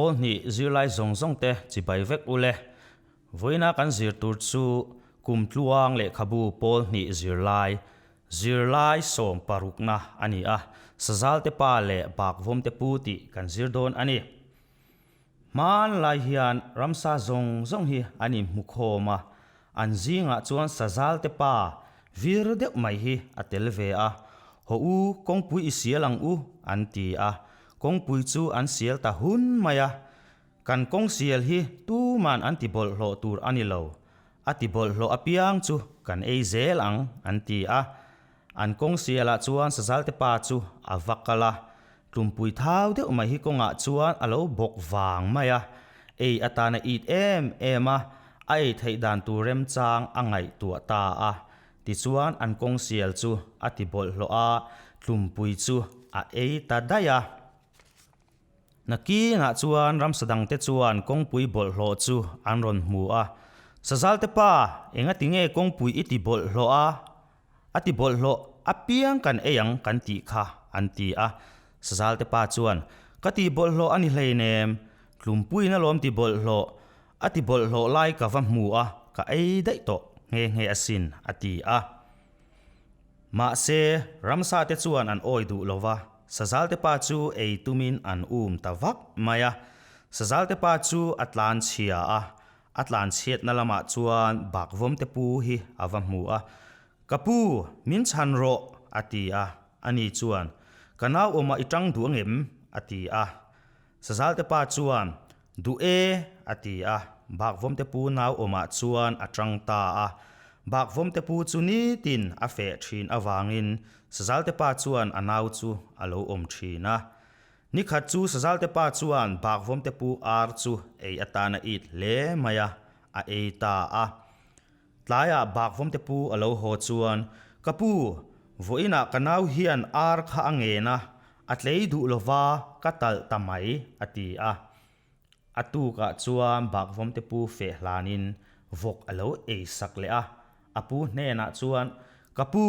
Pawl hnih zirlai zawng zawng te chibai vek u le. Vawiina kan zir tur chu kum tluang lehkhabu pawl hnih zirlai, zirlai sawm parukna a ni a, Sazalte pa leh Bakvawmte pu tih kan zir dawn a ni. Hmanlai hian ramsa zawng zawng hi an inhmu khawm a, an zingah chuan Sazalte pa vir deuh mai hi a tel ve a, Haw u, kawngpui i sial ang u, an ti a. Kawngpui chu an sial ta hun mai a. Kan kawng sial hi tuman an ti bawlhhlawh tur a ni lo. A ti bawlhhlawh apiang chu kan ei zel ang, an ti a. An kawng sialah chuan Sazalte pa chu a va kal a, Tumpui thau deuh mai hi kawngah chuan a lo bawk vang mai a, ei atana it em em a, a ei theih dan tur remchang a ngaihtuah ta a. Tichuan an kawng sial chu a ti bawlhhlawh a, Tumpui chu a ei ta daih a. Nakinah chuan ramsa dangte chuan kawngpui bawlhhlawh chu an rawn hmu a, Sazalte pa, engati nge kawngpui i ti bawlhhlawh a? A ti bawlhhlawh apiang kan ei ang kan tih kha, an ti a. Sazalte pa chuan, Ka ti bawlhhlawh a ni hleinem, Tlumpuiin alawm ti bawlhhlawh, a ti bawlhhlawh lai ka va hmu a, ka ei daih tawh nghe nghe asin, a ti a. Mahse, ramsa te chuan an awi duh lo va, Sazalte pa chu ei tumin an um ta vak mai a. Sazalte pa chu a tlan chhia a, A tlanchhiatna lamah chuan Bakvawmte pu hi a va hmu a, Ka pu, min chhan rawh, a ti a. Ani chuan, Ka nau awmah i tang duh angem? a ti a. Sazalte pa chuan, Duh e, a ti a. Bakvawmte pu nau awmah chuan a tang ta a. Bakvawmte pu chu nitin a feh thin avangin Sazalte pa chuan a nau chu a lo awm thin a. Nikhat chu Sazalte pa chuan Bakvawmte pu ar chu ei atan a it hle mai a, a ei ta a. Tlaiah Bakvawmte pu a lo haw chuan, Ka pu, vawiinah ka nau hian ar kha a ngen a, a tlei duh lova ka talh ta mai, a ti a. A tukah chuan Bakvawmte pu feh hlanin vawk a lo ei sak leh a. A pu hnenah chuan, Ka pu,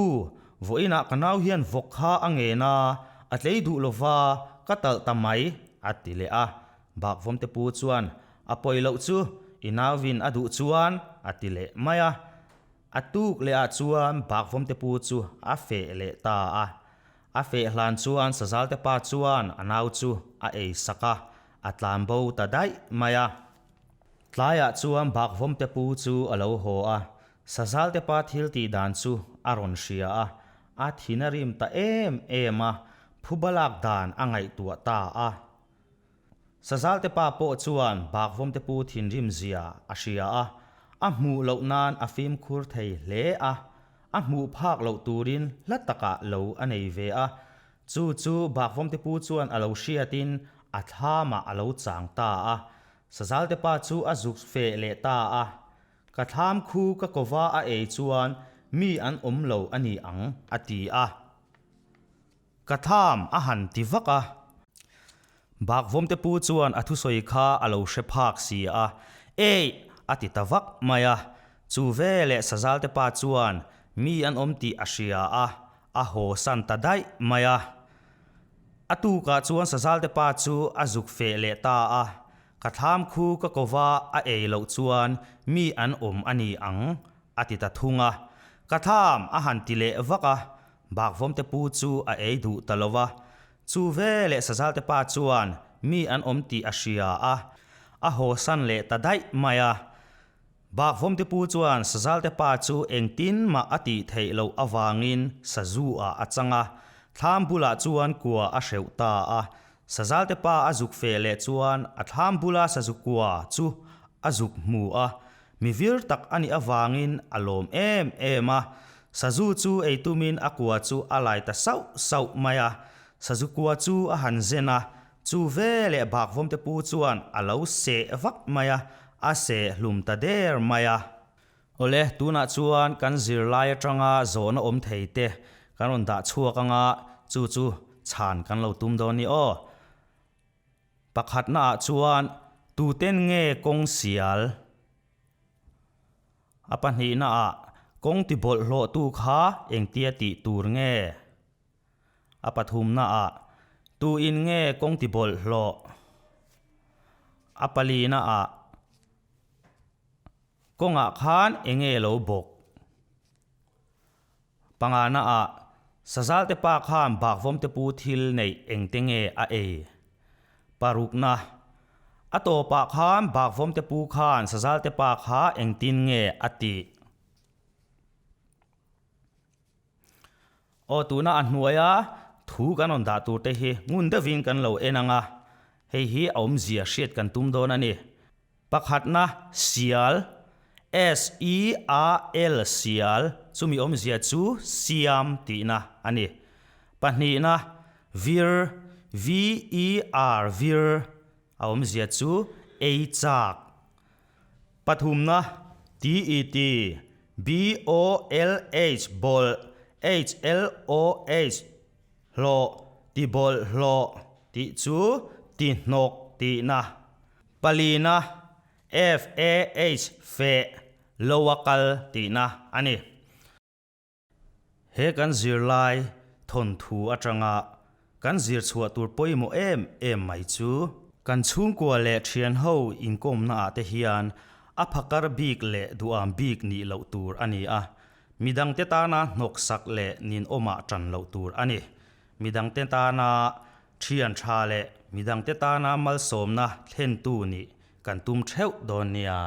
vawiinah ka nau hian vawk kha a ngen a, a tlei duh lova ka talh ta mai, a ti leh a. Bakvawmte pu chuan, A pawi loh chu, i nauvin a duh chuan, a ti leh mai a. A tuk lehah chuan Bakvawmte pu chu a feh leh ta a. A feh hlan chuan Sazalte pa chuan a nau chu a ei sak a, a tlan bo ta daih mai a. Tlaiah chuan Bakvawmte pu chu a lo haw a, Sazalte pa thil tih dan chu a rawn hria a, a thin a rim ta em em a, phuba lak dan a ngaihtuah ta a. Sazalte pa pawh chuan Bakvawmte pu thinrim zia a hria a, a hmuh loh nan a fimkhur thei hle a, a hmuh phak loh turin hla takah lo a nei ve a, chu chu Bakvawmte pu chuan a lo hriatin a thlamah a lo chang ta a, Sazalte pa chu a zuk feh leh ta a, Ka thlam khu ka kova a ei chuan mi an awm lo a ni ang, a ti a. Ka tham a han ti vak a. Bakvawmte pu chuan a thusawi kha a lo hre phak si a, Eih! a ti ta vak mai a. Chu veleh Sazalte pa chuan mi an awm tih a hria a, a haw san ta daih mai a. A tukah chuan Sazalte pa chu a zuk feh leh ta a, Ka thlam khu ka kova a ei loh chuan mi an awm a ni ang, a ti ta thung a. Ka thlam a han ti leh vak a, Bakvawmte pu chu a ei duh ta lo va. Chu veleh Sazalte pa chuan mi an awm tih a hria a, a haw san leh ta daih mai a. Bakvawmte pu chuan Sazalte pa chu engtin mah a tih theih loh avangin sazu ah a chang a, thlam bulah chuan kua a hreuh ta a. Sazalte pa a zuk feh leh chuan a thlam bula sazu kua chu a zuk hmu a, Mi vir tak a nih avangin a lawm em em a, sazu chu ei tumin a kua chu a lai ta sauh sauh mai a. Sazu kua chu a han zen a, chu veleh Bakvawmte pu chuan a lo seh vak mai a, a seh hlum ta der mai a. Awle, tunah chuan kan zirlai atanga zawhna awm thei te kan rawn dah chhuak anga chu chu chhan kan lo tum dawn ni aw. Pakhatnaah chuan tuten nge kawng sial? A pahnihnaah kawng ti bawlhhlawhtu kha engtia tih tur nge? A pathumnaah tuin nge kawng ti bawlhhlawh? A palina ah kawngah khan enge lo bawk? Pangana ah Sazalte pa khan Bakvawmte pu thil neih engte nge a ei? Parukna, A tawpah khan Bakvawmte pu khan Sazalte pa kha engtin nge a tih? Aw tuna a hnuaia thu kan rawn dah tur te hi ngun deuhin kan lo en ang a, hei hi a awmzia hriat kan tum dawn a ni. Pakhatna, sial, S-E-A-L, sial, chumi awmzia chu siam tihna a ni. Pahnihna, vir, V-E-R, vir, a awmzia chu ei chak. Pathumna, TET, BOLH, bawlh, HLOH, hlawh, tibawlhhlawh tih chu tihnawk tihna. Palina, FAH, feh, loa kal tihna a ni. He kan zirlai thawnthu atanga kan zir chhuah tur pawimawh em em mai chu, kan chhungkua leh thianho inkawmna ah te hian a phakar bik leh duham bik nih loh tur a ni a, midangte tana hnawksak leh ninawmah tan loh tur a ni. Midangte tana thian tha leh midangte tana malsawmna thlentu nih kan tum theuh dawn nia.